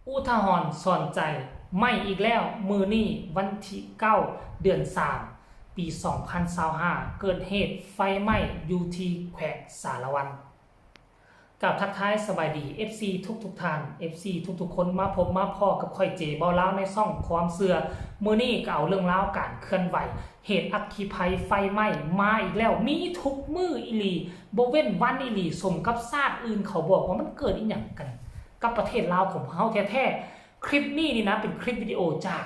ອຸທາຫອນສອນໃຈ ໄໝ້ອີກແລ້ວ ມື້ນີ້ວັນທີເກົ້າ ເດືອນສາມ ປີສອງພັນຊາວຫ້າ ເກີດເຫດໄຟໄໝ້ຢູ່ທີ່ແຂວງສາລະວັນ. ກ່າວທັກທາຍສະບາຍດີ ເອັຟຊີ ທຸກໆທ່ານ ເອັຟຊີ ທຸກໆຄົນ ມາພົບມາພໍ້ກັບຂ້ອຍ ເຈ ເບົາລາວ ໃນຊ່ອງຄວາມເຊື່ອ. ມື້ນີ້ກໍເອົາເລື່ອງລາວການເຄື່ອນໄຫວ ເຫດອັກຄີໄພໄຟໄໝ້ມາອີກແລ້ວ ມີທຸກມື້ອີ່ຫຼີ ບໍ່ເວັ້ນວັນອີ່ຫຼີ ສົມກັບຊາດອື່ນເຂົາບອກວ່າມັນເກີດອີ່ຫຍັງກັນກັບປະເທດລາວຂອງພວກເຮົາແທ້ໆ. ຄລິບນີ້ນີ້ນະ ເປັນຄລິບວິດີໂອຈາກ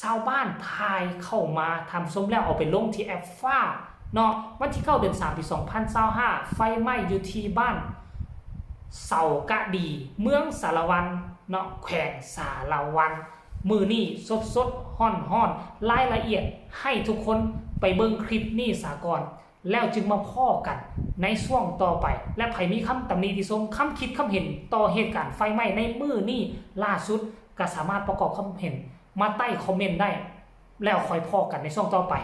ຊາວບ້ານຖ່າຍເຂົ້າມາ ທ່ານຜູ້ຊົມ ແລ້ວເອົາໄປລົງທີ່ແອັບຟ້າເນາະ. ວັນທີເກົ້າ ເດືອນສາມ ປີສອງພັນຊາວຫ້າ ໄຟໄໝ້ຢູ່ທີ່ບ້ານເສົາກະດີ ເມືອງສາລະວັນເນາະ ແຂວງສາລະວັນ. ມື້ນີ້ສົດໆຮ້ອນໆ ລາຍລະອຽດໃຫ້ທຸກຄົນໄປເບິ່ງຄລິບນີ້ສາກ່ອນ ແລ້ວຈຶ່ງມາພໍ້ກັນໃນຊ່ວງຕໍ່ໄປ ແລະ ໃຜມີຄຳຕຳໜິຕິຊົມ ຄຳຄິດຄຳເຫັນຕໍ່ເຫດການໄຟໄໝ້ໃນມື້ນີ້ລ່າສຸດ ກໍສາມາດປະກອບຄຳເຫັນມາໃຕ້ຄອມເມັນໄດ້ ແລ້ວຄ່ອຍພໍ້ກັນໃນຊ່ວງຕໍ່ໄປ.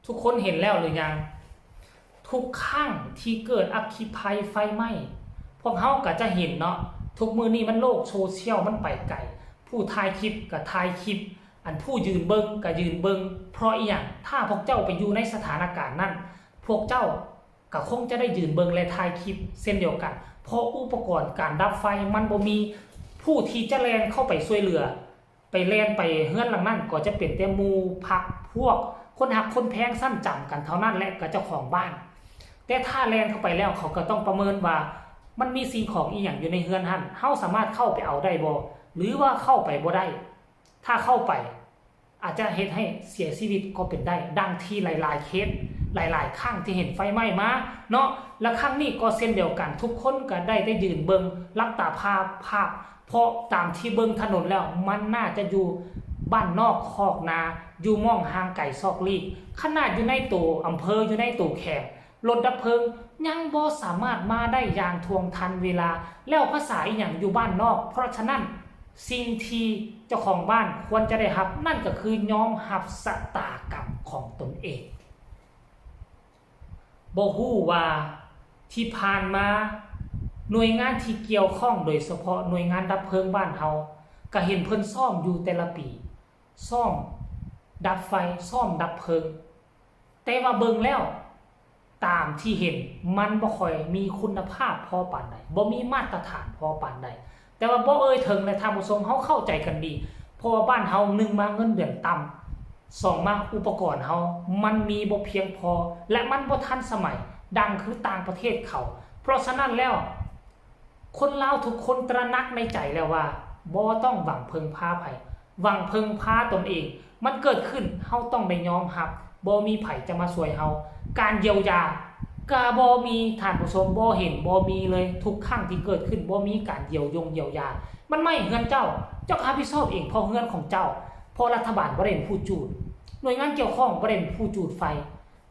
ທຸກຄົນເຫັນແລ້ວຫຼືຍັງ? ທຸກຄັ້ງທີ່ເກີດອັກຄີໄພໄຟໄໝ້ ພວກເຮົາກໍຈະເຫັນເນາະ, ທຸກມື້ນີ້ມັນໂລກໂຊຊຽວມັນໄປໄກ, ຜູ້ຖ່າຍຄລິບກໍຖ່າຍຄລິບ, ອັນຜູ້ຢືນເບິ່ງກໍຢືນເບິ່ງ. ເພາະອີ່ຫຍັງ? ຖ້າພວກເຈົ້າໄປຢູ່ໃນສະຖານະການນັ້ນ, ພວກເຈົ້າກໍຄົງຈະໄດ້ຢືນເບິ່ງ ແລະ ຖ່າຍຄລິບເຊັ່ນດຽວກັນ, ເພາະອຸປະກອນການດັບໄຟມັນບໍ່ມີ. ຜູ້ທີ່ຈະແລ່ນເຂົ້າໄປຊ່ວຍເຫຼືອ ໄປແລ່ນໄປເຮືອນຫຼັງນັ້ນກໍຈະເປັນແຕ່ໝູ່ພັກພວກ ຄົນຮັກຄົນແພງຊັ້ນຈຳກັນເທົ່ານັ້ນ ແລະ ກໍເຈົ້າຂອງບ້ານ. ແຕ່ຖ້າແລ່ນເຂົ້າໄປແລ້ວ ເຂົາກໍຕ້ອງປະເມີນວ່າມັນມີສິ່ງຂອງອີ່ຫຍັງຢູ່ໃນເຮືອນຫັ້ນ, ເຮົາສາມາດເຂົ້າໄປເອົາໄດ້ບໍ່ ຫຼືວ່າເຂົ້າໄປບໍ່ໄດ້. ຖ້າເຂົ້າໄປ ອາດຈະເຮັດໃຫ້ເສຍຊີວິດກໍເປັນໄດ້, ດັ່ງທີ່ຫຼາຍໆເຄສ ຫຼາຍໆຄັ້ງທີ່ເຫັນໄຟໄໝ້ມາເນາະ ແລະ ຄັ້ງນີ້ກໍເຊັ່ນດຽວກັນ, ທຸກຄົນກໍໄດ້ແຕ່ຢືນເບິ່ງ ຫຼັບຕາພາບ ພາບ ເພາະຕາມທີ່ເບິ່ງຖະໜົນແລ້ວ ມັນໜ້າຈະຢູ່ບ້ານນອກຄອກນາ ຢູ່ໝ່ອງຫ່າງໄກຊອກຫຼີກ. ຂະໜາດຢູ່ໃນໂຕອຳເພີ ຢູ່ໃນໂຕແຂວງ ລົດດັບເພີງຍັງບໍ່ສາມາດມາໄດ້ຢ່າງທ່ວງທັນເວລາ, ແລ້ວພາສາອີ່ຫຍັງຢູ່ບ້ານນອກ? ເພາະສະນັ້ນ ສິ່ງທີ່ເຈົ້າຂອງບ້ານຄວນຈະໄດ້ຮັບ ນັ້ນກໍຄືຍອມຮັບຊະຕາກຳຂອງຕົນເອງ. ບໍ່ຮູ້ວ່າທີ່ຜ່ານມາ ໜ່ວຍງານທີ່ກ່ຽວຂ້ອງ ໂດຍສະເພາະໜ່ວຍງານດັບເພີງບ້ານເຮົາ ກໍເຫັນເພິ່ນຊ້ອມຢູ່ແຕ່ລະປີ, ຊ້ອມດັບໄຟ, ຊ້ອມດັບເພີງ. ແຕ່ວ່າເບິ່ງແລ້ວ ຕາມທີ່ເຫັນ ມັນບໍ່ຄ່ອຍມີຄຸນນະພາບພໍປານໃດ, ບໍ່ມີມາດຕະຖານພໍປານໃດ. ແຕ່ວ່າບໍ່ເອີ່ຍເຖິງແຫຼະທ່ານຜູ້ຊົມ, ເຮົາເຂົ້າໃຈກັນດີ, ເພາະວ່າບ້ານເຮົາ ໜຶ່ງມາເງິນເດືອນຕ່ຳ, ສອງມາອຸປະກອນເຮົາມັນມີບໍ່ພຽງພໍ ແລະ ມັນບໍ່ທັນສະໄໝ ດັ່ງຄືຕ່າງປະເທດເຂົາ. ເພາະສະນັ້ນແລ້ວ ຄົນລາວທຸກຄົນຕະໜັກໃນໃຈແລ້ວວ່າ ບໍ່ຕ້ອງຫວັງເພິ່ງພາໃຜ, ຫວັງເພິ່ງພາຕົນເອງ. ມັນເກີດຂຶ້ນ ເຮົາຕ້ອງໄດ້ຍອມຮັບ, ບໍ່ມີໃຜຈະມາຊ່ວຍເຮົາ. ການຢຽວຢາກະບໍ່ມີ, ທ່ານຜູ້ຊົມ, ບໍ່ເຫັນ, ບໍ່ມີເລີຍ. ທຸກຄັ້ງທີ່ເກີດຂຶ້ນ ບໍ່ມີການຢຽວຢົງຢຽວຢາ. ມັນໄໝ້ເຮືອນເຈົ້າ, ເຈົ້າກໍຮັບຜິດຊອບເອງ, ເພາະເຮືອນຂອງເຈົ້າ, ເພາະລັດຖະບານບໍ່ໄດ້ເປັນຜູ້ຈູດ, ໜ່ວຍງານກ່ຽວຂ້ອງບໍ່ໄດ້ເປັນຜູ້ຈູດໄຟ.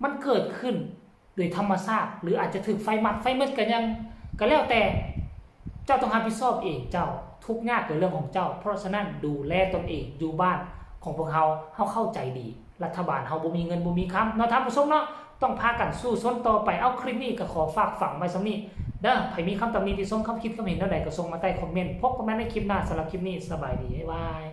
ມັນເກີດຂຶ້ນ ໂດຍທຳມະຊາດ ຫຼື ອາດຈະຖືກໄຟໝັດໄຟເໝິດກໍຍັງ ກໍແລ້ວແຕ່. ເຈົ້າຕ້ອງຮັບຜິດຊອບເອງ, ເຈົ້າທຸກຍາກກໍເລື່ອງຂອງເຈົ້າ. ເພາະສະນັ້ນ ດູແລຕົນເອງຢູ່ບ້ານຂອງພວກເຮົາ, ເຮົາເຂົ້າໃຈດີ. ລັດຖະບານເຮົາບໍ່ມີເງິນບໍ່ມີຄຳເນາະທ່ານຜູ້ຊົມເນາະ, ຕ້ອງພາກັນສູ້ຊົນຕໍ່ໄປ. ເອົາ ຄລິບນີ້ກໍຂໍຝາກຝັງໄວ້ສ່ຳນີ້ເດີ. ໃຜມີຄຳຕຳໜິຕິຊົມ, ຄຳຄິດຄຳເຫັນແນວໃດກໍສົ່ງມາໃຕ້ຄອມເມັນ. ພົບກັນໃໝ່ໃນຄລິບໜ້າ. ສຳລັບຄລິບນີ້ ສະບາຍດີ, ບາຍບາຍ.